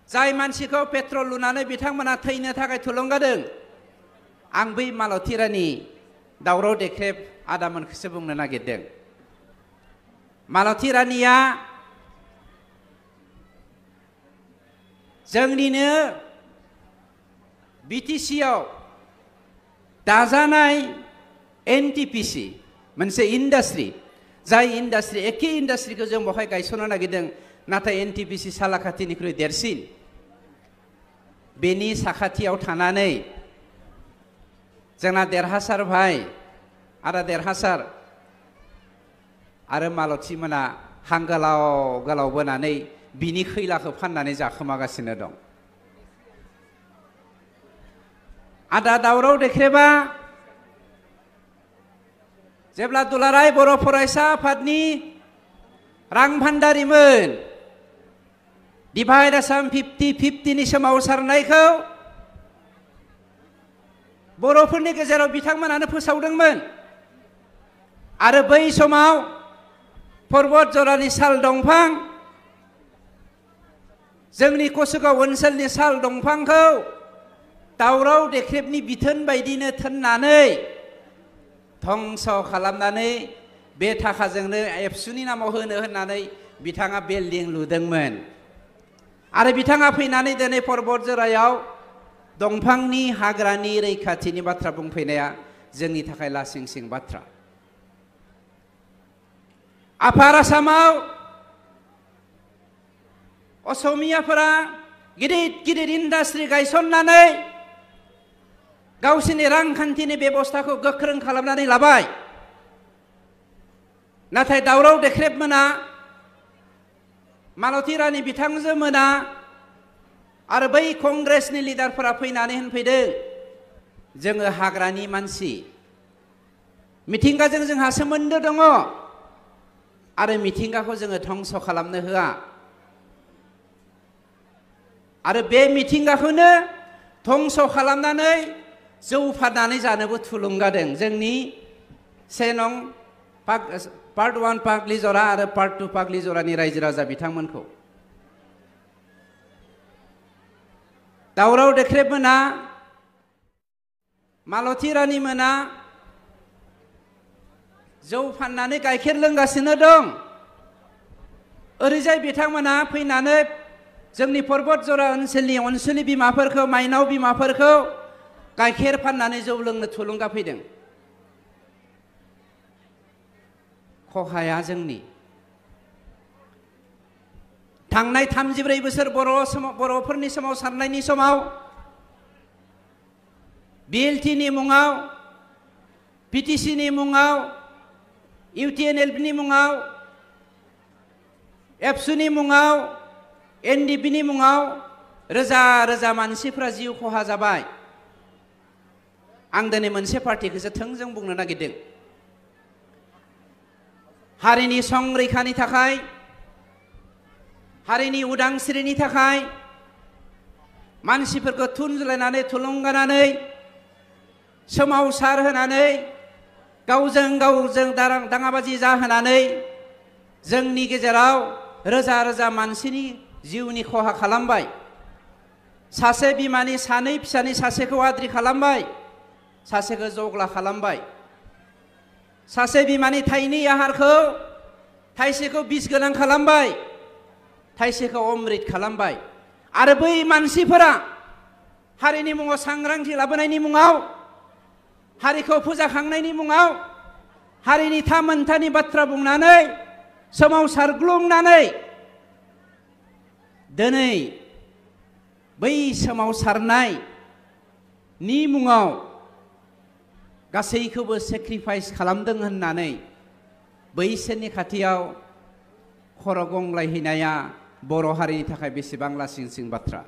जाय मानसिखौ पेट्रल लुनानै बिथांमोना थैनो थाखाय थुलुंगादों आं बै मालती रानी दावराव देख्रेब आदामोनखौसो बुंनो नागिरदों। मालती रानीया जोंनिनो बिटिसिआव दाजानाय एनटिपिसि मोनसे इन्डास्ट्रि, जाय इन्डास्ट्रि एखे इन्डास्ट्रिखौ जों बेवहाय गायसननो नागिरदों, नाथाय एनटिपिसि सालाकाथिनिख्रुइ देरसिन। बेनि साखाथियाव थानानै जोंना देरहासार भाई आदा देरहासार आरो मालती मोना हां गोलाव गोलाव बोनानै बिनि खैलाखौ फाननानै जाखोमागासिनो दं। आदा दावराव देख्रेबा जेब्ला दुलाराय बर' फरायसा आफादनि रां भान्दारिमोन डिभाइड आसाम 50-50नि सोमावसारनायखौ बर'फोरनि गेजेराव बिथांमोनानो फोसावदोंमोन आरो बै समाव पर्बत जरानि साल दंफां, जोंनि कसुगाव ओनसोलनि साल दंफांखौ दावराव देख्रेबनि बिथोन बायदिनो थोननानै धंस खालामनानै बे थाखाजोंनो एबसुनि नामाव होनो होननानै बिथाङा बिल्डिं लुदोंमोन आरो बिथाङा फैनानै दिनै पर्बत जरायाव दंफांनि हाग्रानि रैखाथिनि बाथ्रा बुंफैनाया जोंनि थाखाय लासिंसिं बाथ्रा। आफार आसामाव असमियाफोरा गिदिर गिदिर इन्डास्ट्रि गायसननानै गावसोरनि रांखान्थिनि बेबस्थाखौ गोख्रों खालामनानै लाबाय, नाथाय दावराव देख्रेब मोना, मालती रानी बिथांजो मोना आरो बै कंग्रेसनि लिडारफोरा फैनानै होनफैदों जोङो हाग्रानि मानसि, मिथिंगाजों जोंहा सोमोन्दो दङ आरो मिथिंगाखौ जोङो धंस खालामनो होआ आरो बे मिथिंगाखौनो धंस खालामनानै जौ फाननानै जानोबो थुलुंगादों जोंनि 1 नं पार्ट 1 पाग्लिजरा आरो पार्ट 2 पाग्लिजरानि रायजो राजा बिथांमोनखौ। दावराव देख्रेब मोना, मालती रानी मोना जौ फाननानै गाइखेर लोंगासिनो दं, ओरैजाय बिथांमोना फैनानै जोंनि पर्बत जरा ओनसोलनि अनसुलि बिमाफोरखौ, माइनाव बिमाफोरखौ गाइखेर फाननानै जौ लोंनो थुलुंगा फैदों। खहाया जोंनि थांनाय 34 बोसोर बर'फोरनि सोमावसारनायनि समाव बिएलटिनि मुङाव, पिटिसिनि मुङाव, इउटिएनएलनि मुङाव, एबसुनि मुङाव, एनडिपिनि मुङाव रोजा रोजा मानसिफ्रा जिउ खहा जाबाय। आं दिनै मोनसे पार्टिखौसो थोंजों बुंनो नागिरदों। हारिनि संरैखानि थाखाय, हारिनि उदांस्रिनि थाखाय मानसिफोरखौ थुनज्लायनानै थुलुंगानानै सोमावसार होनानै गावजों दाङाबाजि जाहोनानै जोंनि गेजेराव रोजा रोजा मानसिनि जिउनि खहा खालामबाय। सासे बिमानि 2 फिसानि सासेखौ आद्रि खालामबाय, सासेखौ जग्ला खालामबाय। सासे बिमानि 2 आहारखौ थाइसेखौ बिस गोनां खालामबाय, थाइसेखौ अमृत खालामबाय। आरो बै मानसिफोरा हारिनि मुङाव सांग्रांथि लाबोनायनि मुङाव, हारिखौ फोजाखांनायनि मुङाव हारिनि थामोनथानि बाथ्रा बुंनानै सोमावसारग्लुंनानै दिनै बै सोमावसारनायनि मुङाव गासैखौबो सेक्रिफाइस खालामदों होननानै बैसोरनि खाथियाव खर' गंग्लायहैनाया बर' हारिनि थाखाय बेसेबां लासिंसिं बाथ्रा।